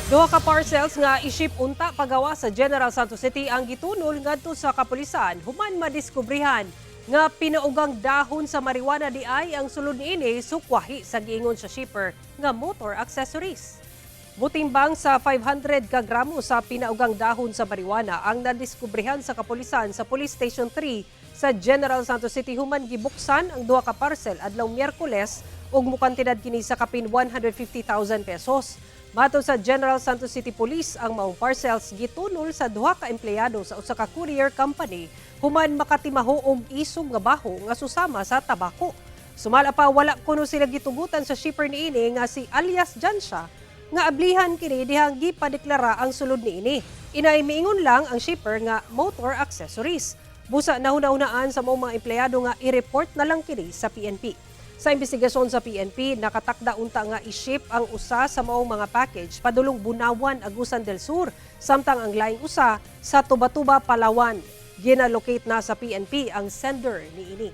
Duha ka parcels nga i-ship unta pagawa sa General Santos City ang gitunol ngadto sa kapulisan human madiskubrihan nga pinaugang dahon sa marijuana di ay ang sulod niini, sukwahi sa giingon sa shipper nga motor accessories. Mutimbang sa 500 ka gramo sa pinaugang dahon sa marijuana ang nadiskubrihan sa kapulisan sa Police Station 3 sa General Santos City human gibuksan ang duha ka parcel adlaw Miyerkules ug mukantidad kini sa kapin 150,000 pesos. Matod sa General Santos City Police, ang maong parcels gitunol sa duha ka empleyado sa usa ka courier company human makatimaho og isog nga baho nga susama sa tabako. Sumala pa, wala kuno sila gitugutan sa shipper niini nga si alias Jansha nga ablihan kini dihang gipadeklara ang sulod niini. Inay miingon lang ang shipper nga motor accessories. Busa nahuna-hunaan sa maong mga empleyado nga i-report na lang kini sa PNP. Sa investigasyon sa PNP, nakatakda unta nga i-ship ang usa sa maong mga package padulong Bunawan, Agusan del Sur, samtang ang laing usa sa Tubatuba, Palawan. Ginalocate na sa PNP ang sender niini.